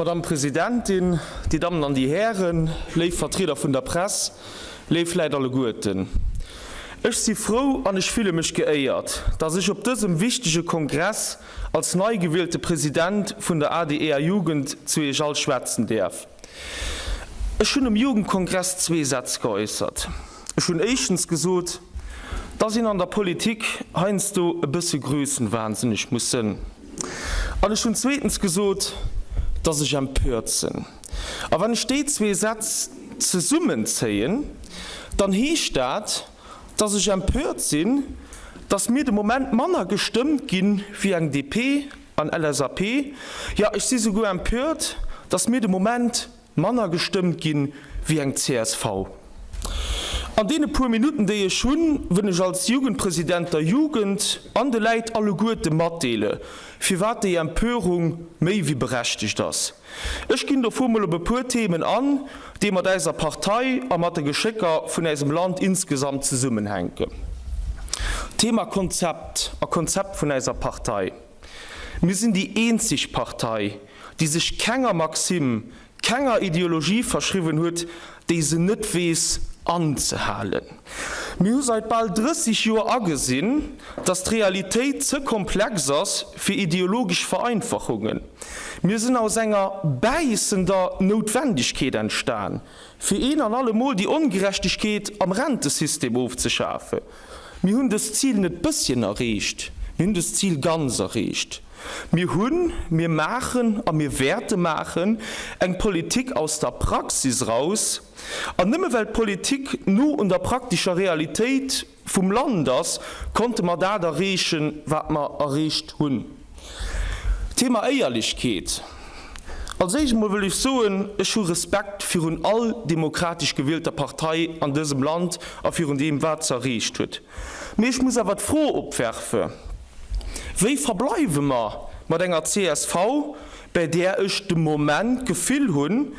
Madame Presidentin, Dir Dammen an Dir Hären, léif Vertrieder vun der Press, léif Läit alleguerten. Ech si frou an ech fille mech geéiert, dass ech op dësem wichtege Kongress als nei gewielte President vun der ADER-Jugend zu Iech all schwätzen däerf. Ech hunn um Jugendkongress zwee Sätz geäussert. Ech hunn éischtens gesot, dass een an der Politik heiansdo e bësse grössenwahnsinneg muss sënn. An ech hunn zweetens gesot, dass ech empört sënn. A wann ech déi zwee Sätz zesummenzéien, dann heescht dat, dass ech empört sinn, dass mir de Moment manner gestëmmt ginn wéi eng DP an LSAP. Jo, ech si souguer empört, dass mir de Moment manner gestëmmt ginn wéi eng csv. An deene puer Minutten, déi ech hunn, wëll ech als Jugendpresident der Jugend an de Läit alleguerte matdeele firwat déi Empörung méi wéi berechtegt ass. Ech ginn dovu mol op e puer Themen an, déi mat äiser Partei a mat de Geschécker vun äisem Land insgesamt zesummenhänken. Thema Konzept a Konzept vun äiser Partei. Mir sinn déi eenzeg Partei, déi sech kenger Maxime, kenger Ideologie verschriwwen huet, déi se net weess anzehalen. Mir hu seit bal 30 Joer agesinn, dass d'Realitéit ze komplex ass fir ideologesch Vereinfachungen. Mir sinn aus enger bäissender Noutwendegkeet entstan, fir een an allemol déi Ongerechtegkeet am Rentesystem ofzeschafen. Mir hunn dëst Zil net bësschen erreecht, mir hunn dëst Zil ganz erreecht. Mir hunn, mir maachen a mir wäerte maachen eng Politik aus der Praxis eraus. An nëmme well d'Politik no un der praktescher Realitéit vum Land ass, konnte mer dat erreechen, wat mer erreecht hunn. Thema Éierlechkeet. Als éischt emol wëll ech soen, ech hu Respekt virun all demokratesch gewielter Partei an dësem Land a virun deem, wat se erreecht huet. Mee ech muss awer d'Fro opwerfe, Wéi verbleiwe mer mat enger csv, bäi där ech de Moment d'Gefill hunn,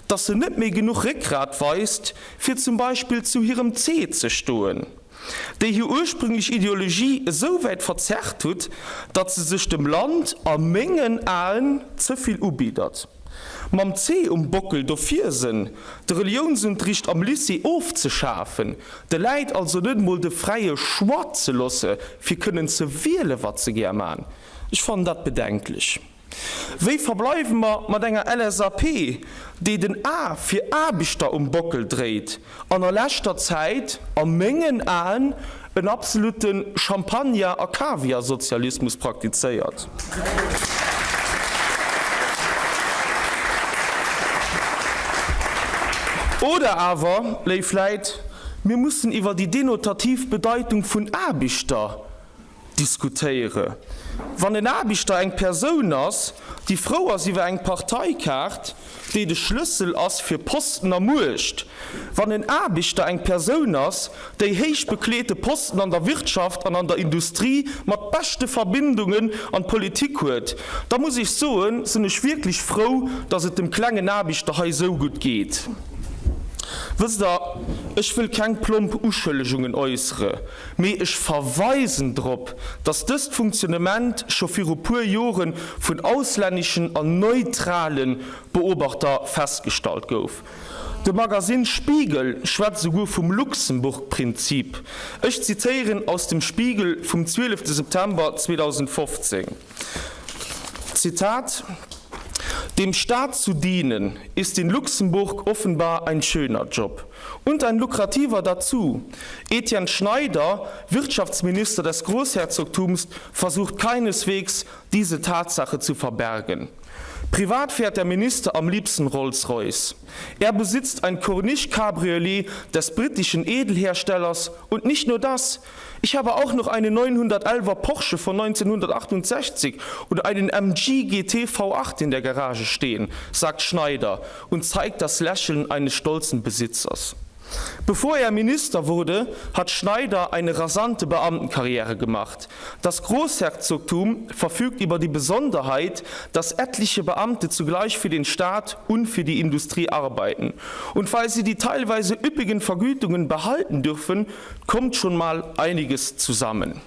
datt se net méi genuch Réckgrat weist, fir zum Beispill zu hirem C ze stoen? déi hir ursprünglech Ideologie esou wäit verzerrt hutt, datt se sech dem Land a mengen Aen ze vill ubiddert. Mam C um Bockel dofir sënn, de Reliounsunterricht am Lycée ofzeschafen, de Läit also net emol de fräie Choix ze losse fir kënnen ze wiele wat se gär man, ech fannen dat bedenklech. Wéi verbleiwe mer mat enger LSAP, déi den A fir Aarbechter um Bockel dréit an a leschter Zäit a mengen Aen en absolute Champagner a Kaviarsozialismus praktizéiert? Oder awer, léif Läit, mir mussen iwwer déi denotativ Bedeitung vun Aarbechter Diskutéiere. Wann en Aarbechter eng Persoun ass, déi frou ass iwwer eng Parteikaart, déi de Schlëssel ass fir Posten a Muecht, wann en Aarbechter eng Persoun ass, déi héich bekleete Posten an der Wirtschaft an an der Industrie mat beschte Verbindungen an d'Politik huet, da muss ech soen, sinn ech wierklech frou, datt et dem klengen Aarbechter hei esou gutt geet. Wësst Der, ech wëll keng plomp Uschëllegungen äussere. Mee ech verweisen drop, dass dëst Funktionnement scho viru puer Jore vun auslänneschen an neutrale Beobachter festgestallt gouf. De Magasinn Spiegel schwätzt esouguer vum Luxemburg-Prinzip. Ech zitéieren aus dem Spiegel vum 12 September 2015, Zitat, Dem Staat zu dienen, ist in Luxemburg offenbar ein schöner Job. Und ein lukrativer dazu. Etienne Schneider, Wirtschaftsminister des Großherzogtums, versucht keineswegs, diese Tatsache zu verbergen. Privat fährt der Minister am liebsten Rolls-Royce. Er besitzt ein Corniche Cabriolet des britischen Edelherstellers und nicht nur das, Ich habe auch noch einen 911er Porsche von 1968 und einen MG GT V8 in der Garage stehen, sagt Schneider und zeigt das Lächeln eines stolzen Besitzers. Bevor er Minister wurde, hat Schneider eine rasante Beamtenkarriere gemacht. Das Großherzogtum verfügt über die Besonderheit, dass etliche Beamte zugleich für den Staat und für die Industrie arbeiten. Und weil sie die teilweise üppigen Vergütungen behalten dürfen, kommt schon mal einiges zusammen.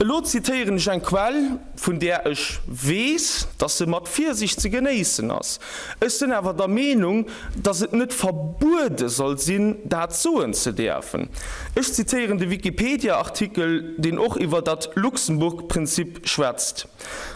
Elo zitéieren ech eng Quell, vun där ech weess, dass se mat Virsicht ze genéissen ass. Ech sinn awer der Meenung, dass et net verbuede soll sinn, dat soen ze däerfen. Ech zitéieren de Wikipedia-Artikel, deen och iwwer dat Luxemburg-Prinzip schwätzt.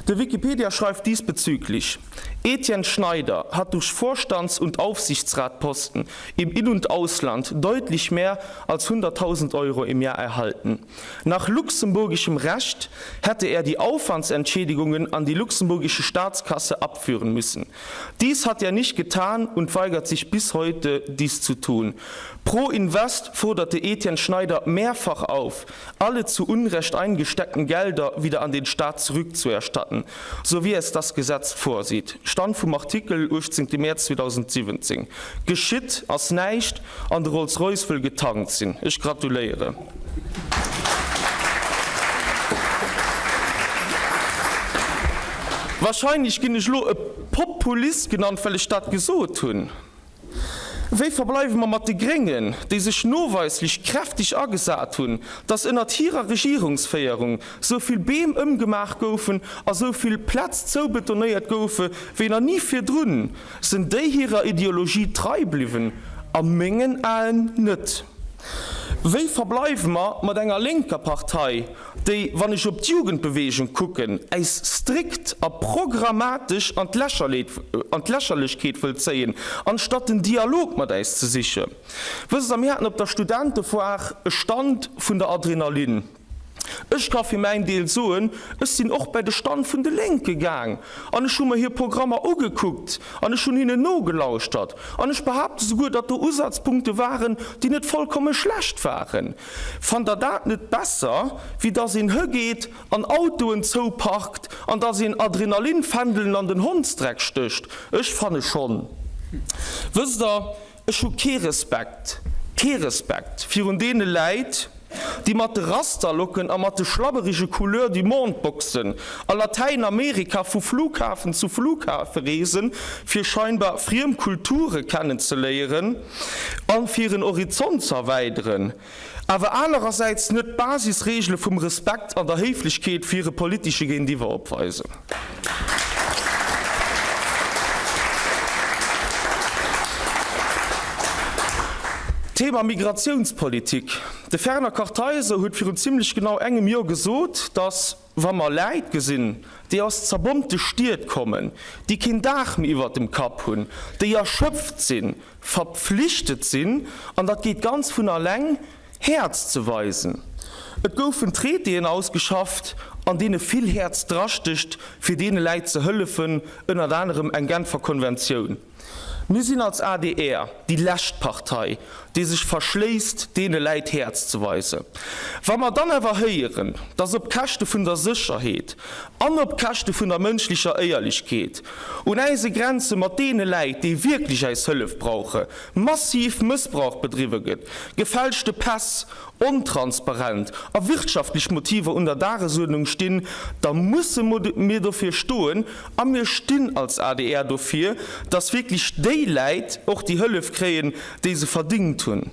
De Wikipedia schreift diesbezüglich, Etienne Schneider hat durch Vorstands und Aufsichtsratposten im In und Ausland deutlich mehr als 100.000 Euro im Jahr erhalten. Nach luxemburgischem Recht hätte er die Aufwandsentschädigungen an die luxemburgische Staatskasse abführen müssen. Dies hat er nicht getan und weigert sich bis heute, dies zu tun. Pro Invest forderte Etienne Schneider mehrfach auf, alle zu Unrecht eingesteckten Gelder wieder an den Staat zurückzuerstatten, so wie es das Gesetz vorsieht. Stand vum Artikel 18 Mäerz 2017. Geschitt ass näischt an de Rolls-Royce wëll getankt sinn. Ech gratuléiere. Wahrscheinlech ginn ech elo e Populist genannt, well ech dat gesot hunn. Wéi verbleiwe mer mat de Gréngen, déi sech noweislech kräfteg agesat hunn, datt ënnert hirer Regierungsféierung sou vill Beem ëmgemaach goufen a sou vill Plätz zoubetonéiert goufe wéi nach ni virdrun? Sinn déi hirer Ideologie trei bliwwen? A mengen Aen net. Wéi verbleiwe mer mat enger lénker Partei, déi, wann ech op d'Jugendbewegung kucken, äis strikt a programmatesch an d'Lächerlechkeet wëll zéien, anstatt den Dialog mat äis ze siche. Wësst Der, mir haten op der Studentefoire e Stand vun der Adrenalin. Ech ka fir mäin Deel soen, ech sinn och bäi de Stand vun de Lénke gaang an ech hu mer hir Programmer ugekuckt an ech hunn hinnen nogelauschtert an ech behaapte souguer, datt do Usazpunkte waren, déi net vollkomme schlecht waren. Fannt Der dat net besser, wéi datt een hëgeet an Autoen zouparkt an datt een Adrenalinfändelen an den Hondsdreck stécht? Ech fanne schonn. Wësst Der, Ech hu kee Respekt, kee Respekt virun deene Läit, déi mat de Rastalocken a mat de schlabberege Couleurs du monde-Boxen a Latäinamerika vu Flughafen zu Flughafe reesen, fir scheinbar friem Kulture kennenzeléieren a fir hiren Horizont ze erweideren, awer anerersäits net d'Basisregele vum Respekt an der Héiflechkeet fir hire politesche Géintiwwer opweisen. Thema Migratiounspolitik, De Werner Kartheiser huet virun zimlech genau engem Joer gesot, datt, wa mer Läit gesinn, déi aus zerbombte Stied kommen, déi keen Daach méi iwwert dem Kapp hunn, déi erschöpft sinn, verpflichtet sinn, an dat geet ganz vun alleng, Häerz ze weisen. Et goufen Traitéen ausgeschafft, an deene vill Häerz drastécht, fir deene Läit ze hëllefen, ënnert anerem eng Genfer Konventioun. Mir sinn als adr déi lescht Partei, déi sech verschléisst, deene Läit Häerz ze weisen. Wa mer dann awer héieren, dass op Käschte vun der Sécherheet an op Käschte vun der mënschlecher Éierlechkeet un äise Grenze mat deene Läit, déi wierklech äis Hëllef brauche, massiv Mëssbrauch bedriwwe gëtt, gefälschte Päss, ontransparent a wirtschaftlech Motiver un der Dagesuerdnung stinn, da musse mir dofir stoen, a mir stinn als adr dofir, dass wierklech déi Läit och déi Hëllef kréien, déi se verdingt hunn.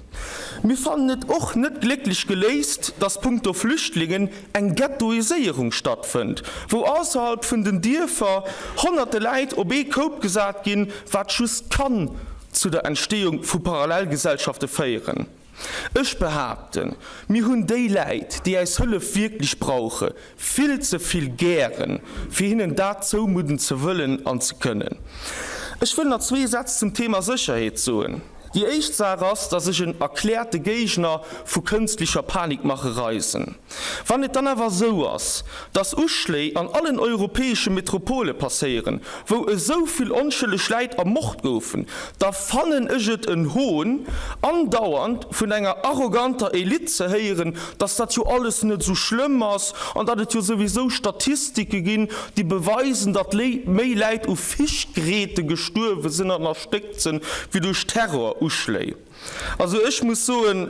Mir fannen et och net glécklech geléist, dass punkto Flüchtlingen eng Ghettoiséierung stattfënnt, wou ausserhalb vun den Dierfer honnerte Läit op ee Koup gesat ginn, wat just kann zu der Entstehung vu Parallelgesellschafte féieren. Ech behaapten, mir hunn déi Läit, déi äis Hëllef wierklech brauche, vill ze vill gären, fir hinnen dat zoumudden ze wëllen an ze kënnen. Ech wëll nach zwee Sätz zum Thema Sécherheet soen. Déi éischt Saach ass, dass ech en erkläerte Géigner vu kënstlecher Panikmacherei sinn. Wann et dann awer esou ass, dass Uschléi an allen europäesche Metropole passéieren, wou esou vill onschëlleg Läit ermort goufen, da fannen ech et en Hohn, andauernd vun enger arroganter Elite ze héieren, dass dat jo alles net esou schlëmm ass an datt et jo souwisou Statistike ginn, déi beweisen, datt méi Läit u Fischgräte gestuerwe sinn an erstéckt sinn, wéi duerch Terroruschléi. Also ech muss soen.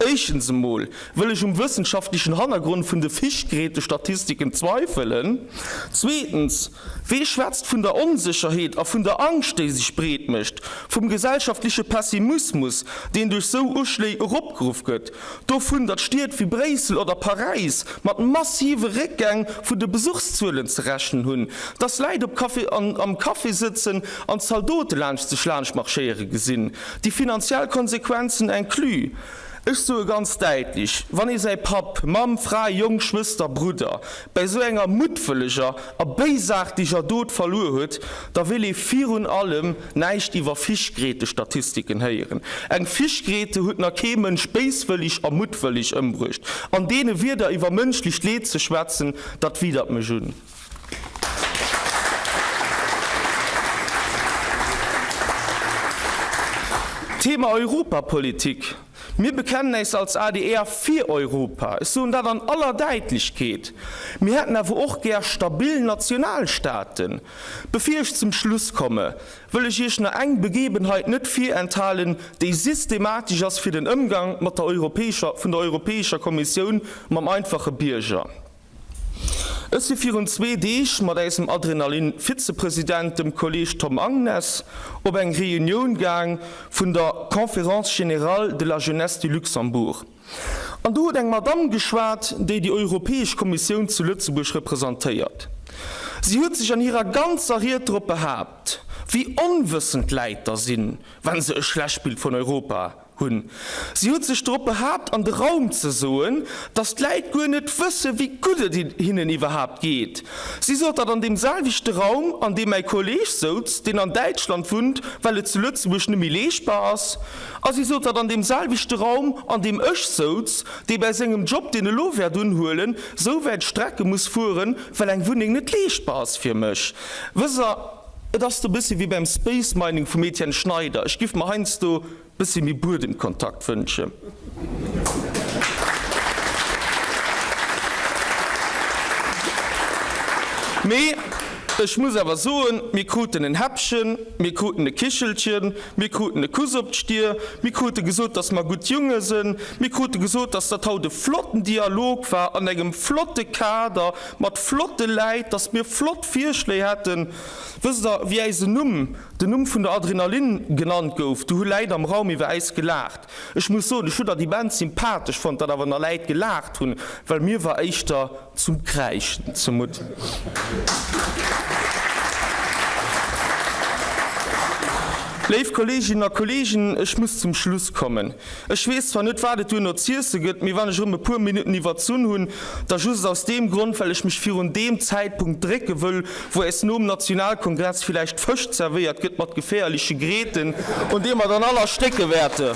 Éischtens emol wëll ech um wëssenschaftlechen Hannergrond vun de Fischgrätestatistiken zweifelen. Zweetens, wee schwätzt vun der Onsécherheet a vun der Angscht, déi sech breet mécht, vum gesellschaftleche Pessimismus, deen duerch sou Uschléi eropgeruff gëtt, dovun, datt Stied wéi Bréissel oder Paräis mat massive Réckgäng vun de Besuchszuelen ze rechnen hunn, datt Läit op Café an am Café sëtzen an Zaldote laanscht sech laanscht marschéiere gesinn, déi finanziell Konsequenzen inclus. Ech soe ganz däitlech, wann ee säi Papp, Mamm, Fra, Jong, Schwëster, Brudder bäi sou enger muttwëlleger a béisaarteger Dot verluer huet, da wéll ee virun allem näischt iwwer Fischgrätestatistiken héieren. Eng Fischgräte huet nach kee Mënsch béiswëllig a muttwëllig ëmbruecht. An deene Wierder iwwer mënschlecht Leed ze schwätzen, dat widert mech un. Thema Europapolitik, Mir bekennen äis als adr fir Europa. Ech soen dat an aller Däitlechkeet. Mir hätten awer och gär stabil Nationalstaaten. Bevir ech zum Schluss komme, wëll ech Iech nach eng Begebenheit net virenthalen, déi systematesch ass fir den Ëmgang mat der europäescher, vun der Europäescher Kommissioun mam einfache Bierger. Ech si virun zwee Deeg mat äisem Adrenalin-Vizepresident, dem Kolleg Tom Agnes, op eng Reunioun gaang vun der Conférence générale de la jeunesse du Luxembourg. An do huet eng Madamm geschwat, déi déi Europäesch Kommissioun zu Lëtzebuerg representéiert. Si huet sech an hirer ganzer Ried drop behaapt, wéi onwëssend d'Läit da sinn, wa se e schlecht Bild vun Europa Hunn. Si huet sech drop behaapt an de Raum ze soen, datt d'Läit guer net wësse wéi gutt et hinnen iwwerhaapt geet. Si sot dat an deem selwechte Raum, an deem mäi Kolleeg souz, deen an Däitschland wunnt, well et zu Lëtzebuerg net méi leeschtbar ass. A si sot dat an deem selwechte Raum, an deem ech souz, dee bäi sengem Job, deen e lo wäert unhuelen, sou wäit Strecke muss fueren, well eng Wunneng net leeschtbar ass fir mech. Wësst Der, et ass do bëssi wéi beim Space Mining vum Etienne Schneider, ech giff mer heiansdo Bëssi méi Buedemkontakt wënschen. Mee ech muss awer soen, mir kruten en Häppchen, mir kruten e Kichelchen, mir kruten e Kuss op d'Stier, mir krute gesot, dass mer gutt Junge sënn, mir krute gesot, dass dat haut e flotten Dialog war an engem flotte Kader mat flotte Läit, dass mir flott Virschléi hätten. Wësst Der, wéi äisen Numm den Numm vun der Adrenalin genannt gouf, du hu Läit am Raum iwwer äis gelaacht. Ech muss soen, ech hu dat immens sympathesch fonnt, datt awer nach Läit gelaacht hunn, well mir war éischter zum Kräischen zumutt. Léif Kolleeginnen a Kolleegen, ech muss zum Schluss kommen. Ech weess zwar net, wat et duerno z'iesse gëtt, mee wann ech erëm e puer Minutten iwwerzunn hunn, da just aus deem Grond, well ech mech virun deem Zäitpunkt drécke wëll, wou äis nom Nationalkongress villäicht Fësch zerwéiert gëtt mat geféierleche Gräten, un deem mer dann all erstécke wäerte.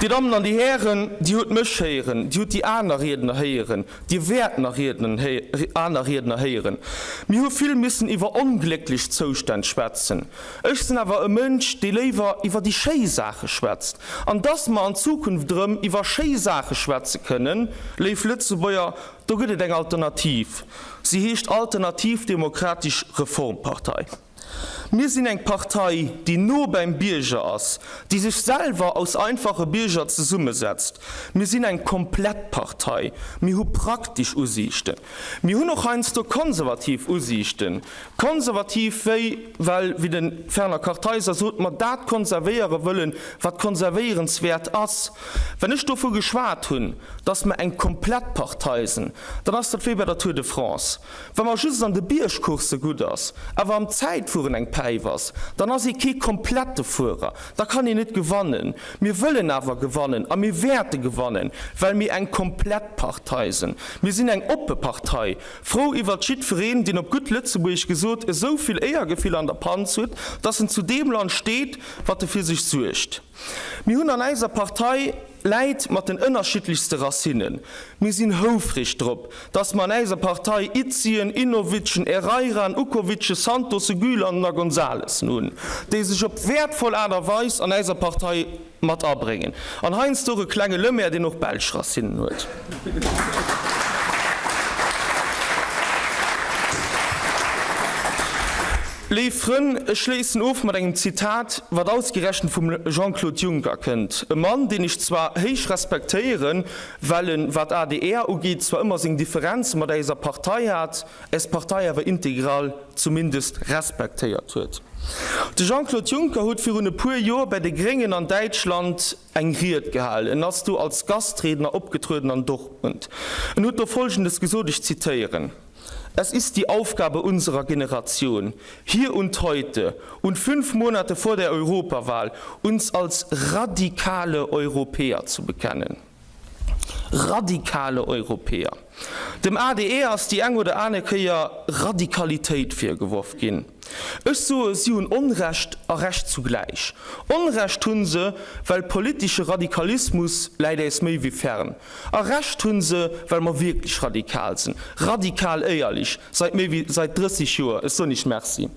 Dir Dammen an Dir Hären, Dir hutt mech héieren, Dir hutt déi aner Riedner héieren, Dir wäert nach aner Riedner héieren. Mir hu vill missen iwwer onglécklech Zoustänn schwätzen. Ech sinn awer e Mënsch, dee léiwer iwwer déi schéi Saache schwätzt. An dass mer an Zukunft erëm iwwer schéi Saache schwätze kënnen, léif Lëtzebuerger, do gëtt et eng Alternativ. Si heescht Alternativ Demokratesch Reformpartei. Mir sinn eng Partei, déi no beim Bierger ass, déi sech selwer aus einfache Bierger zesummesetzt. Mir sinn eng komplett Partei. Mir hu praktesch Usiichten. Mir hunn och heiansdo konservativ Usiichten. Konservativ wéi, well, wéi de Werner Kartheiser sot, mer dat konservéiere wëllen, wat konservéierenswäert ass. Wenn ech dovu geschwat hunn, dass mer eng komplett Partei sinn, dann ass dat wéi bei der Tour de France. Wa mer just an de Biergcoursse gutt ass, awer am Zäitfueren eng Päif ass, dann ass ee kee komplette Fuerer, da kann een net gewannen. Mir wëllen awer gewannen a mir wäerte gewannen, well mir eng komplett Partei sinn. Mir sinn eng oppe Partei, frou iwwert jiddwereen, deen op gutt Lëtzebuergesch gesot esou vill Éiergefill an der Panz huet, dass en zu deem Land steet, wat e fir sech suergt. Mir hunn an eiser Partei Läit mat den ënnerschiddlechste Racinnen. Mir sinn houfreg drop, dass mer an eiser Partei Itzien, Inovicen, Erreiran, Ukovicen, Santosen, Gülanen a Gonzalesen hunn, déi sech op wäertvoll Aart a Weis an eiser Partei mat abréngen. An heiansdo och e klenge Lemaire, deen och belsch Racinnen huet. Léif Frënn, ech schléissen of mat engem Zitat, wat ausgerechent vum Jean-Claude Juncker kënnt, e Mann, deen ech zwar héich respektéieren, well en, wat adr ugeet, zwar ëmmer seng Differenze mat äiser Partei hat, äis Partei awer integral zumindest respektéiert huet. De Jean-Claude Juncker huet virun e puer Joer bäi de Gréngen an Däitschland eng Ried gehalen. En ass do als Gastredner opgetrueden an Dortmund. En huet do Folgendes gesot, ech zitéieren. Es ist die Aufgabe unserer Generation, hier und heute und fünf Monate vor der Europawahl uns als radikale Europäer zu bekennen. Radikale Europäer. Dem adr ass déi eng oder aner Kéier Radikalitéit virgeworf ginn. Ech soe si hunn Onrecht a Recht zugläich. Onrecht hunn se, well politesche Radikalismus läit äis méi wéi fern. A Recht hunn se, well mer wierklech radikal sinn. Radikal éierlech, seit méi wéi seit 30 Joer. Ech soen Iech Merci.